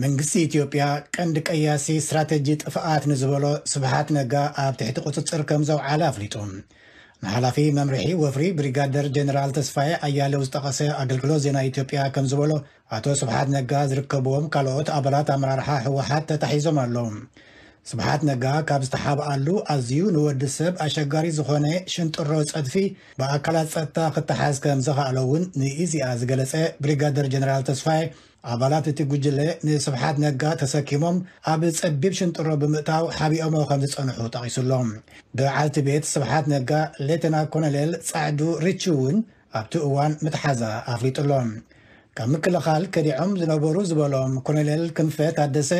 መንግስቲ ኢትዮጵያ ቀንዲ ቀያሲ ስትራተጂ ጥፍኣት ንዝበሎ ስብሓት ነጋ ኣብ ትሕቲ ቁፅፅር ከም ዘውዓለ ኣፍሊጡ። ንሓላፊ መምርሒ ወፍሪ ብሪጋደር ጀነራል ተስፋዬ ኣያሌው ዝጠቐሰ ኣገልግሎት ዜና ኢትዮጵያ ከም ዝበሎ፣ ኣቶ ስብሓት ነጋ ዝርከብዎም ካልኦት ኣባላት ኣመራርሓ ህወሓት ተታሒዞም ኣለዉ። ስብሓት ነጋ ካብ ዝተሓብኣሉ ኣዝዩ ንወዲ ሰብ ኣሸጋሪ ዝኾነ ሽንጥሮ ጸድፊ ብኣካላት ጸጥታ ክተሓዝ ከም ዝኸኣሎ እውን ንኢዜኣ ዝገለጸ ብሪጋደር ጀነራል ተስፋዬ፣ ኣባላት እቲ ጉጅለ ንስብሓት ነጋ ተሰኪሞም ኣብ ጸቢብ ሽንጥሮ ብምእታው ሓቢኦሞ ከም ዝጸንሑ ጠቒሱሎም። በዓልቲ ቤት ስብሓት ነጋ ሌተና ኮሎኔል ጻዕዱ ሪቹ እውን ኣብቲ እዋን ምትሓዛ ኣፍሊጡሎም። ካብ ምክልኻል ከዲዖም ዝነበሩ ዝበሎም ኮሎኔል ክንፈ ታደሰ፣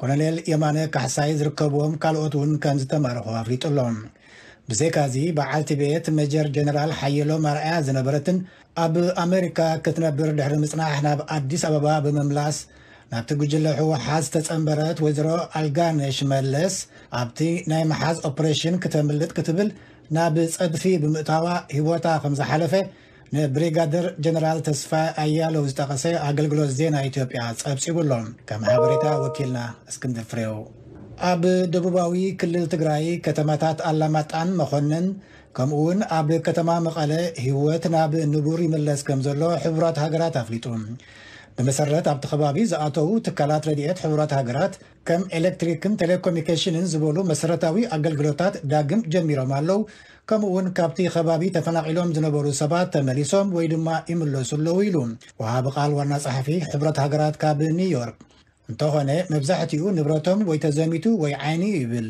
ኮሎኔል የማነ ካሕሳይ ዝርከብዎም ካልኦት እውን ከም ዝተማረኹ ኣፍሊጡሎም። ብዘይካዚ በዓልቲ ቤት ሜጀር ጀነራል ሓየሎም ኣርኣያ ዝነበረትን ኣብ ኣሜሪካ ክትነብር ድሕሪ ምጽናሕ ናብ ኣዲስ ኣበባ ብምምላስ ናብቲ ጉጅለ ህወሓት ዝተጸንበረት ወይዘሮ ኣልጋነሽ መለስ፣ ኣብቲ ናይ ምሓዝ ኦፕሬሽን ክተምልጥ ክትብል ናብ ጸድፊ ብምእታዋ ህይወታ ከም ዝሓለፈ ንብሪጋደር ጀነራል ተስፋ ኣያለው ዝጠቐሰ ኣገልግሎት ዜና ኢትዮጵያ ጸብጺቡ ኣሎ። ከም ሓበሬታ ወኪልና እስክንድር ፍሬው። ኣብ ደቡባዊ ክልል ትግራይ ከተማታት ኣላማጣን መኾነን ከምኡ እውን ኣብ ከተማ መቐለ ህይወት ናብ ንቡር ይምለስ ከም ዘሎ ሕቡራት ሃገራት ኣፍሊጡ። ብመሰረት ኣብቲ ከባቢ ዝኣተዉ ትካላት ረድኤት ሕቡራት ሃገራት፣ ከም ኤሌክትሪክን ቴሌኮሙኒኬሽንን ዝበሉ መሰረታዊ ኣገልግሎታት ዳግም ጀሚሮም ኣለዉ። ከምኡ እውን ካብቲ ከባቢ ተፈናቒሎም ዝነበሩ ሰባት ተመሊሶም ወይ ድማ ይምለሱ ኣለዉ ኢሉ ወሃቢ ቃል ዋና ጸሓፊ ሕብረት ሃገራት ካብ ኒውዮርክ። እንተኾነ መብዛሕትኡ ንብረቶም ወይ ተዘሚቱ ወይ ዓይኒ ይብል።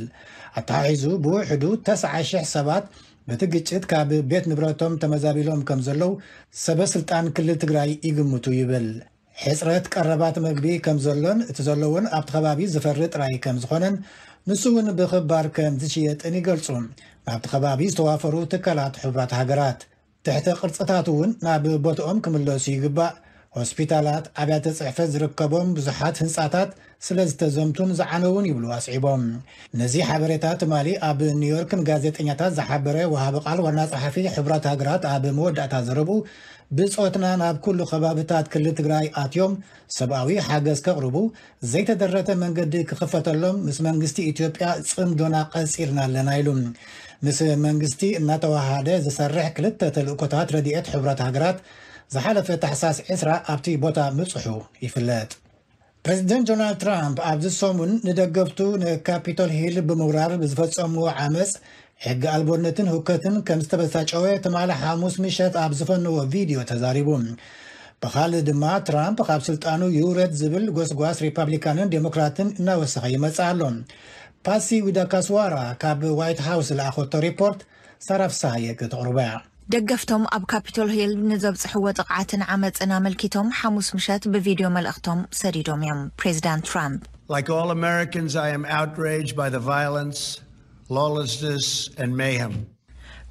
ኣተሓሒዙ ብውሕዱ ተስዓ ሽሕ ሰባት በቲ ግጭት ካብ ቤት ንብረቶም ተመዛቢሎም ከም ዘለዉ ሰበ ስልጣን ክልል ትግራይ ይግምቱ ይብል። ሕፅረት ቀረባት መግቢ ከም ዘሎን እቲ ዘለውን ኣብቲ ከባቢ ዝፈሪ ጥራይ ከም ዝኾነን ንሱ እውን ብኽባር ከም ዝሽየጥን ይገልፁ። ናብቲ ከባቢ ዝተዋፈሩ ትካላት ሕቡራት ሃገራት ትሕተ ቅርፅታት እውን ናብ ቦትኦም ክምለሱ ይግባእ። ሆስፒታላት፣ ኣብያተ ፅሕፈት ዝርከቦም ብዙሓት ህንፃታት ስለ ዝተዘምቱን ዝዓነውን ይብሉ ኣስዒቦም። ነዚ ሓበሬታ ትማሊ ኣብ ኒውዮርክ ንጋዜጠኛታት ዝሓበረ ወሃቢ ቃል ዋና ጸሓፊ ሕቡራት ሃገራት ኣብ መወዳእታ ዘረብኡ ብጾትና ናብ ኩሉ ከባብታት ክልል ትግራይ ኣትዮም ሰብኣዊ ሓገዝ ከቕርቡ ዘይተደረተ መንገዲ ክኽፈተሎም ምስ መንግስቲ ኢትዮጵያ ጽምዶና ቀጺልና ኣለና ኢሉ። ምስ መንግስቲ እናተዋሃደ ዝሰርሕ ክልተ ተልእኮታት ረድኤት ሕቡራት ሃገራት ዝሓለፈ ታሕሳስ ዕስራ ኣብቲ ቦታ ምብጽሑ ይፍለጥ። ፕሬዚደንት ዶናልድ ትራምፕ ኣብዚ ሰሙን ንደገፍቱ ንካፒቶል ሂል ብምውራር ብዝፈጸምዎ ዓመፅ ሕጊ ኣልቦነትን ህውከትን ከም ዝተበሳጨወ ትማሊ ሓሙስ ምሸት ኣብ ዝፈነዎ ቪድዮ ተዛሪቡ። ብኻልእ ድማ ትራምፕ ካብ ስልጣኑ ይውረድ ዝብል ጎስጓስ ሪፓብሊካንን ዴሞክራትን እናወሰኸ ይመጽእ ኣሎ። ፓሲ ዊዳካስዋራ ካብ ዋይት ሃውስ ዝለኣኸቶ ሪፖርት ሳራ ፍስሃየ ከተቕርቦ እያ። ደገፍቶም ኣብ ካፒቶል ሂል ንዘብጽሕዎ ጥቕዓትን ዓመጽን ኣመልኪቶም ሓሙስ ምሸት ብቪድዮ መልእኽቶም ሰዲዶም እዮም። ፕሬዚዳንት ትራምፕ Like all Americans, I am outraged by the violence, lawlessness, and mayhem.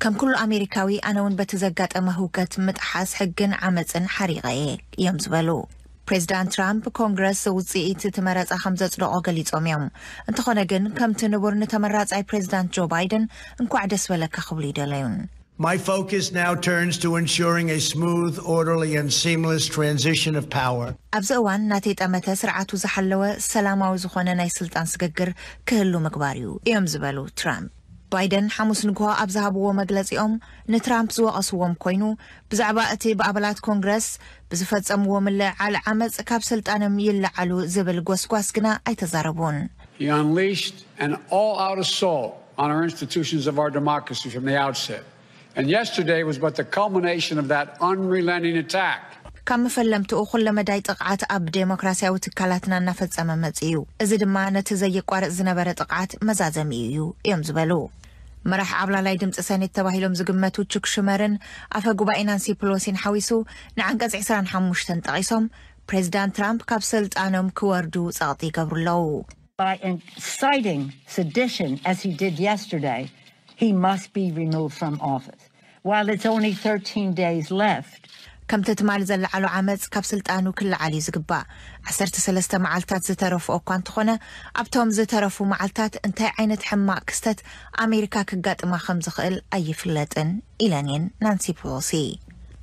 ከም ኩሉ ኣሜሪካዊ ኣነ እውን በቲ ዘጋጠመ ህውከት ምጥሓስ ሕግን ዓመፅን ሓሪቐ እየ እዮም ዝበሉ። ፕሬዚዳንት ትራምፕ ኮንግረስ ውፅኢት እቲ መረፃ ከም ዘፅደቆ ገሊፆም እዮም። እንተኾነ ግን ከምቲ ንቡር ንተመራፃይ ፕሬዚዳንት ጆ ባይደን እንኳዕ ደስ በለካ ክብሉ ይደለዩን። My focus now turns to ensuring a smooth, orderly, and seamless transition of power. ኣብዚ እዋን ናተይ ጠመተ ስርዓቱ ዝሓለወ ሰላማዊ ዝኾነ ናይ ስልጣን ስግግር ክህሉ ምግባር እዩ እዮም ዝበሉ ትራምፕ። ባይደን ሓሙስ ንግሆ ኣብ ዝሃብዎ መግለጺኦም ንትራምፕ ዝወቐስዎም ኮይኑ ብዛዕባ እቲ ብኣባላት ኮንግረስ ብዝፈጸምዎ ምልዕዓል ዓመጽ ካብ ስልጣኖም ይለዓሉ ዝብል ጎስጓስ ግና ኣይተዛረቡን። He unleashed an all-out assault on our institutions of our democracy from the outset. And yesterday was but the culmination of that unrelenting attack. ካብ መፈለምትኡ ኩለመዳይ ጥቕዓት ኣብ ዴሞክራሲያዊ ትካላትና እናፈጸመ መጺኡ እዩ። እዚ ድማ ነቲ ዘየቋርጽ ዝነበረ ጥቕዓት መዛዘሚኡ እዩ እዮም ዝበሉ። መራሕ ዓብላላይ ድምፂ ሰኔት ተባሂሎም ዝግመቱ ቹክ ሹመርን ኣፈ ጉባኤ ናንሲ ፕሎሲን ሓዊሱ ንዓንቀፅ ዕስራን ሓሙሽተን ጠቒሶም ፕሬዚዳንት ትራምፕ ካብ ስልጣኖም ክወርዱ ጸቕጢ ይገብሩ ኣለዉ። By inciting sedition as he did yesterday, he must be removed from office. While it's only thirteen days left, ከምቲ ትማሊ ዘለዓሉ ዓመፅ ካብ ስልጣኑ ክለዓል እዩ ዝግባእ። ዓሰርተ ሰለስተ መዓልታት ዝተረፍኦ እኳ እንተኾነ ኣብቶም ዝተረፉ መዓልታት እንታይ ዓይነት ሕማቕ ክስተት ኣሜሪካ ክጋጥማ ከም ዝኽእል ኣይፍለጥን ኢለን እየን ናንሲ ፕሎሲ።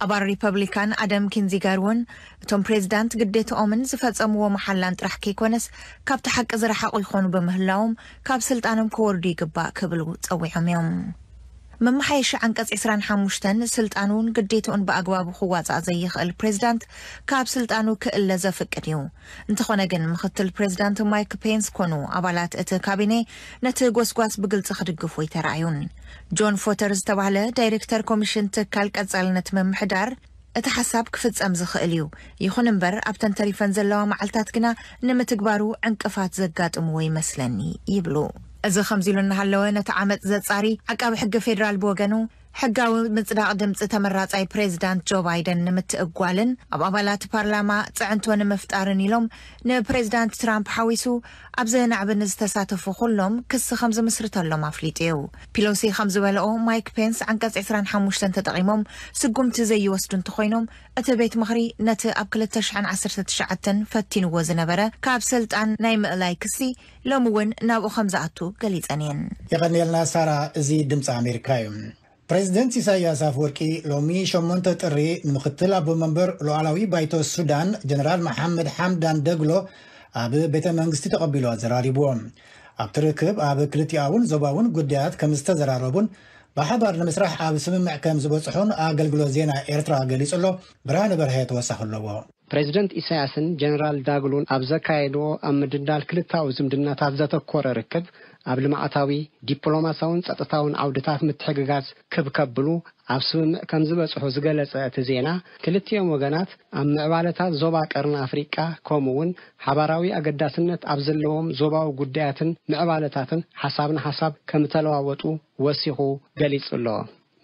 ኣባል ሪፐብሊካን ኣደም ኪንዚገር እውን እቶም ፕሬዚዳንት ግዴትኦምን ዝፈጸምዎ መሓላን ጥራሕ ከይኮነስ ካብቲ ሓቂ ዝረሓቑ ይኾኑ ብምህላዎም ካብ ስልጣኖም ክወርዱ ይግባእ ክብሉ ጸዊዖም እዮም። መመሓየሺ ዓንቀጽ ዕስራን ሓሙሽተን ስልጣኑን ግዴትኡን ብኣግባቡ ክዋጻእ ዘይኽእል ፕሬዚዳንት ካብ ስልጣኑ ክእለ ዘፍቅድ እዩ። እንተኾነ ግን ምኽትል ፕሬዚዳንት ማይክ ፔንስ ኮኑ ኣባላት እቲ ካቢኔ ነቲ ጎስጓስ ብግልጺ ክድግፉ ኣይተራእዩን። ጆን ፎተር ዝተባህለ ዳይሬክተር ኮሚሽን ትካል ቀጻልነት ምምሕዳር እቲ ሓሳብ ክፍጸም ዝኽእል እዩ፣ ይኹን እምበር ኣብተን ተሪፈን ዘለዋ መዓልታት ግና ንምትግባሩ ዕንቅፋት ዘጋጥምዎ ይመስለኒ ይብሉ። እዚ ከምዚ ኢሉ እናሃለወ ነቲ ዓመጽ ዘጻሪ ዓቃቢ ሕጊ ፌዴራል ብወገኑ ሕጋዊ ምጽዳቕ ድምጺ ተመራጻይ ፕሬዚዳንት ጆ ባይደን ንምትእጓልን ኣብ ኣባላት ፓርላማ ጽዕንቶ ንምፍጣርን ኢሎም ንፕሬዚዳንት ትራምፕ ሓዊሱ ኣብዚ ናዕቢ ንዝተሳተፉ ኩሎም ክሲ ከም ዝምስርተሎም ኣፍሊጡ እዩ። ፒሎሲ ከም ዝበለኦ ማይክ ፔንስ ዓንቀጽ ዕስራን ሓሙሽተን ተጠቒሞም ስጉምቲ ዘይወስዱ እንተኾይኖም እቲ ቤት ምኽሪ ነቲ ኣብ ክልተ ሽሕን ዓሰርተ ትሽዓተን ፈቲንዎ ዝነበረ ካብ ስልጣን ናይ ምእላይ ክሲ ሎሚ እውን ናብኡ ከም ዝኣቱ ገሊጸን እየን። የቐንየልና ሳራ። እዚ ድምፂ ኣሜሪካ እዩ። ፕሬዚደንት ኢሳያስ ኣፈወርቂ ሎሚ ሸሞንተ ጥሪ ንምክትል ኣቦ መንበር ሉዓላዊ ባይቶ ሱዳን ጀነራል መሓመድ ሓምዳን ደግሎ ኣብ ቤተ መንግስቲ ተቐቢሉ ኣዘራሪብዎ። ኣብቲ ርክብ ኣብ ክልቲኣውን ዞባውን ጉዳያት ከም ዝተዘራረቡን ብሓባር ንምስራሕ ኣብ ስምምዕ ከም ዝበፅሑን ኣገልግሎት ዜና ኤርትራ ገሊጹ ኣሎ። ብርሃነ በርሀ ተወሳኺ ኣለዎ። ፕሬዚደንት ኢሳያስን ጀነራል ዳግሎን ኣብ ዘካየድዎ ኣብ ምድልዳል ክልታዊ ዝምድናታት ዘተኮረ ርክብ ኣብ ልምዓታዊ፣ ዲፕሎማሲያውን ጸጥታውን ዓውድታት ምትሕግጋዝ ክብ ከብሉ ኣብ ስምምዕ ከም ዝበጽሑ ዝገለጸ እቲ ዜና፣ ክልቲኦም ወገናት ኣብ ምዕባለታት ዞባ ቀርኒ ኣፍሪቃ ከምኡ እውን ሓባራዊ ኣገዳስነት ኣብ ዘለዎም ዞባዊ ጉዳያትን ምዕባለታትን ሓሳብ ንሓሳብ ከም ተለዋወጡ ወሲኹ ገሊጹ ኣሎ።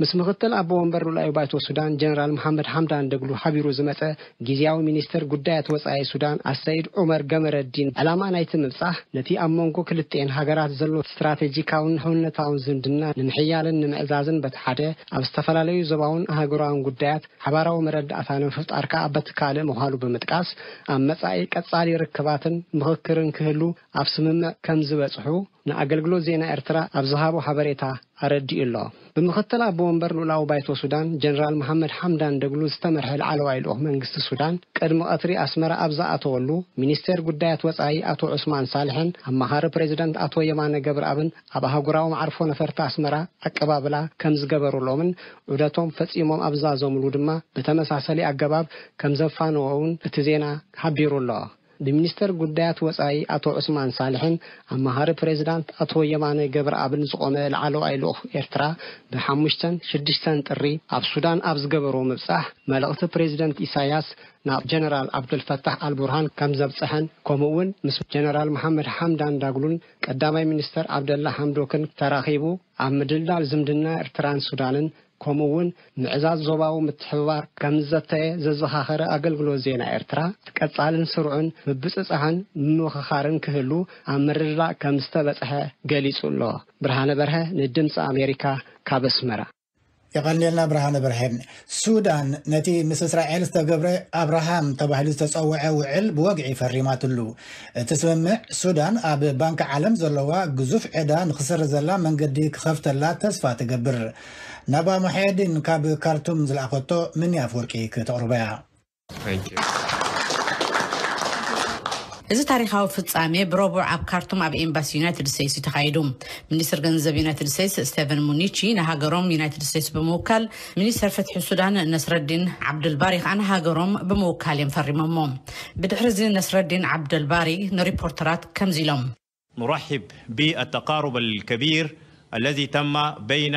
ምስ ምክትል ኣቦ ወንበር ሉላዊ ባይቶ ሱዳን ጀነራል መሓመድ ሓምዳን ደግሉ ሓቢሩ ዝመጸ ግዝያዊ ሚኒስትር ጉዳያት ወጻኢ ሱዳን ኣሰይድ ዑመር ገመረዲን፣ ዕላማ ናይቲ ምብጻሕ ነቲ ኣብ መንጎ ክልቲኤን ሃገራት ዘሎ ስትራቴጂካውን ሕውነታውን ዝምድና ንምሕያልን ንምዕዛዝን በቲ ሓደ፣ ኣብ ዝተፈላለዩ ዞባውን ኣህጉራውን ጉዳያት ሓባራዊ መረዳእታ ንምፍጣር ከኣ በቲ ካልእ ምዃኑ ብምጥቃስ፣ ኣብ መጻኢ ቀጻሊ ርክባትን ምኽክርን ክህሉ ኣብ ስምምዕ ከም ዝበጽሑ ንኣገልግሎት ዜና ኤርትራ ኣብ ዝሃቦ ሓበሬታ ኣረዲኡ ኣሎ። ብምኽትል ኣቦ ወንበር ልኡላዊ ባይቶ ሱዳን ጀነራል መሓመድ ሓምዳን ደግሉ ዝተመርሐ ላዕለዋይ ልኡኽ መንግስቲ ሱዳን ቅድሚ ቀትሪ ኣስመራ ኣብ ዝኣተወሉ፣ ሚኒስቴር ጉዳያት ወጻኢ ኣቶ ዑስማን ሳልሕን ኣማኻሪ ፕሬዚዳንት ኣቶ የማነ ገብረኣብን ኣብ ኣህጉራዊ መዓርፎ ነፈርቲ ኣስመራ ኣቀባብላ ከም ዝገበሩሎምን ዑደቶም ፈጺሞም ኣብ ዝዛዘምሉ ድማ ብተመሳሰሊ ኣገባብ ከም ዘፋነዎውን እቲ ዜና ሓቢሩ ኣሎ። ብሚኒስተር ጉዳያት ወጻኢ ኣቶ ዑስማን ሳልሕን ኣማኻሪ ፕሬዚዳንት ኣቶ የማነ ገብረኣብን ዝቖመ ላዕለዋይ ልኡኽ ኤርትራ ብሓሙሽተን ሽዱሽተን ጥሪ ኣብ ሱዳን ኣብ ዝገበሮ ምብጻሕ፣ መልእኽቲ ፕሬዚደንት ኢሳያስ ናብ ጀነራል ዓብደልፈታሕ ኣልቡርሃን ከም ዘብጽሐን፣ ከምኡ እውን ምስ ጀነራል መሓመድ ሓምዳን ዳግሉን ቀዳማይ ሚኒስተር ዓብደላ ሓምዶክን ተራኺቡ ኣብ ምድልዳል ዝምድና ኤርትራን ሱዳንን ከምኡ እውን ምዕዛዝ ዞባዊ ምትሕብባር ከም ዝዘተየ ዘዘኻኸረ ኣገልግሎት ዜና ኤርትራ፣ እቲ ቀጻልን ስሩዕን ምብጽጻሕን ምምኽኻርን ክህሉ ኣብ ምርድዳእ ከም ዝተበጽሐ ገሊጹ ኣሎ። ብርሃነ በርሀ ንድምጺ ኣሜሪካ ካብ ኣስመራ። የቐንየልና ብርሃነ በርሀ። ሱዳን ነቲ ምስ እስራኤል ዝተገብረ ኣብርሃም ተባሂሉ ዝተጸውዐ ውዕል ብወግዒ ፈሪማትሉ። እቲ ስምምዕ ሱዳን ኣብ ባንኪ ዓለም ዘለዋ ግዙፍ ዕዳ ንኽስርዘላ መንገዲ ክኸፍተላ ተስፋ ትገብር። ናባ ሙሐየዲን ካብ ካርቱም ዝለኣኸቶ ምኒ ኣፍወርቂ ክተቕርቦ እያ። Thank you. እዚ ታሪኻዊ ፍጻሜ ብረቡዕ ኣብ ካርቱም ኣብ ኤምባሲ ዩናይትድ ስቴትስ እዩ ተኻይዱ። ሚኒስትር ገንዘብ ዩናይትድ ስቴትስ ስቴቨን ሙኒቺ ንሃገሮም ዩናይትድ ስቴትስ ብምውካል ሚኒስተር ፍትሒ ሱዳን ነስረዲን ዓብዱልባሪ ከኣ ንሃገሮም ብምውካል እዮም ፈሪሞሞ። ብድሕሪ እዚ ነስረዲን ዓብደልባሪ ንሪፖርተራት ከምዚ ኢሎም። نرحب بالتقارب الكبير الذي تم بين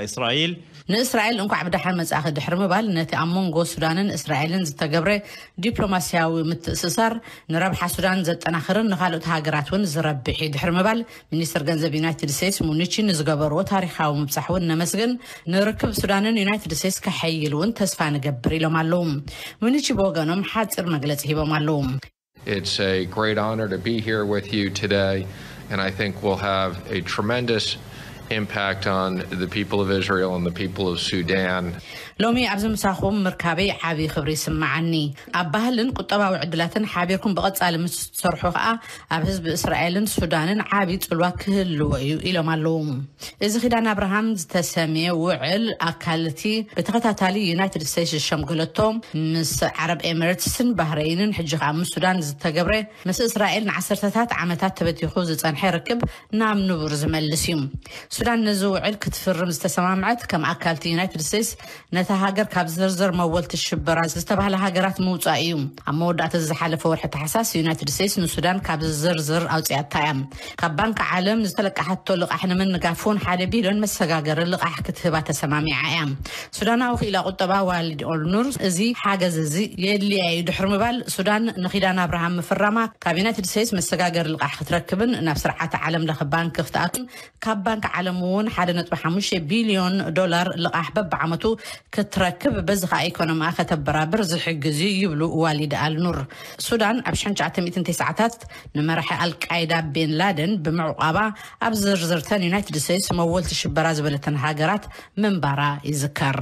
إسرائيل ንእስራኤል እንኳዕ ብደሓን መጻእኺ ድሕሪ ምባል፣ ነቲ ኣብ መንጎ ሱዳንን እስራኤልን ዝተገብረ ዲፕሎማስያዊ ምትእስሳር ንረብሓ ሱዳን ዘጠናኽርን ንኻልኦት ሃገራት እውን ዝረብሕ እዩ ድሕሪ ምባል፣ ሚኒስትር ገንዘብ ዩናይትድ ስቴትስ ሙኑቺ ንዝገበርዎ ታሪኻዊ ምብጻሕ እውን ነመስግን። ንርክብ ሱዳንን ዩናይትድ ስቴትስ ከሐይል እውን ተስፋ ንገብር ኢሎም ኣለዉ። ሙኑቺ ብወገኖም ሓጺር መግለጺ ሂቦም ኣለዉ። It's a great honor to be here with you today, and I think we'll have a tremendous impact on the people of Israel and the people of Sudan. ሎሚ ኣብዚ ምሳኹም ምርካበይ ዓብዪ ክብሪ ይስምዓኒ። ኣብ ባህልን ቁጠባዊ ዕድላትን ሓቢርኩም ብቐጻሊ ምስ ትሰርሑ ከኣ ኣብ ህዝቢ እስራኤልን ሱዳንን ዓብዪ ጽልዋ ክህልዎ እዩ ኢሎም ኣለዉ። እዚ ኪዳን ኣብርሃም ዝተሰምየ ውዕል ኣካል እቲ ብተኸታታሊ ዩናይትድ ስቴትስ ዝሸምገለቶ ምስ ዓረብ ኤሚሬትስን ባህረይንን ሕጂ ከኣ ምስ ሱዳን ዝተገብረ ምስ እስራኤል ንዓሰርተታት ዓመታት ተበቲኹ ዝጸንሐ ርክብ ናብ ንቡር ዝመልስ እዩ። ሱዳን ነዚ ውዕል ክትፍርም ዝተሰማምዐት ከም ኣካል እቲ ዩናይትድ ስቴትስ ነታ ሃገር ካብ ዝርዝር መወልቲ ሽበራ ዝተባህለ ሃገራት ምውጻእ እዩ። ኣብ መወዳእታ ዝሓለፈ ወርሒ ታሕሳስ ዩናይትድ ስቴትስ ንሱዳን ካብ ዝርዝር ኣውጽኣታ እያ። ካብ ባንክ ዓለም ዝተለቃሓቶ ልቓሕ ንምንጋፍ እውን ሓደ ቢልዮን መሰጋገሪ ልቓሕ ክትህባ ተሰማሚዓ እያ። ሱዳናዊ ክኢላ ቁጠባ ዋሊድ ኦልኑር እዚ ሓገዝ እዚ የድልያ እዩ ድሕሪ ምባል ሱዳን ንኪዳን ኣብርሃም ምፍራማ ካብ ዩናይትድ ስቴትስ መሰጋገሪ ልቓሕ ክትረክብን ናብ ስርዓተ ዓለም ለኸ ባንክ ክትኣቱን ካብ ባንክ ዓለም እውን ሓደ ነጥቢ ሓሙሽተ ቢልዮን ዶላር ልቓሕ በብዓመቱ ክትረክብ በዚ ከዓ ኢኮኖሚኣ ከተበራብር ዝሕግዝ እዩ ይብሉ ዋሊድ ኣልኑር። ሱዳን ኣብ ሽሕን ትሽዓተ ሚእትን ተስዓታት ንመራሒ ኣልቃይዳ ቤን ላደን ብምዕቋባ ኣብ ዝርዝርተን ዩናይትድ ስቴትስ መወልቲ ሽበራ ዝበለተን ሃገራት ምንባራ ይዝከር።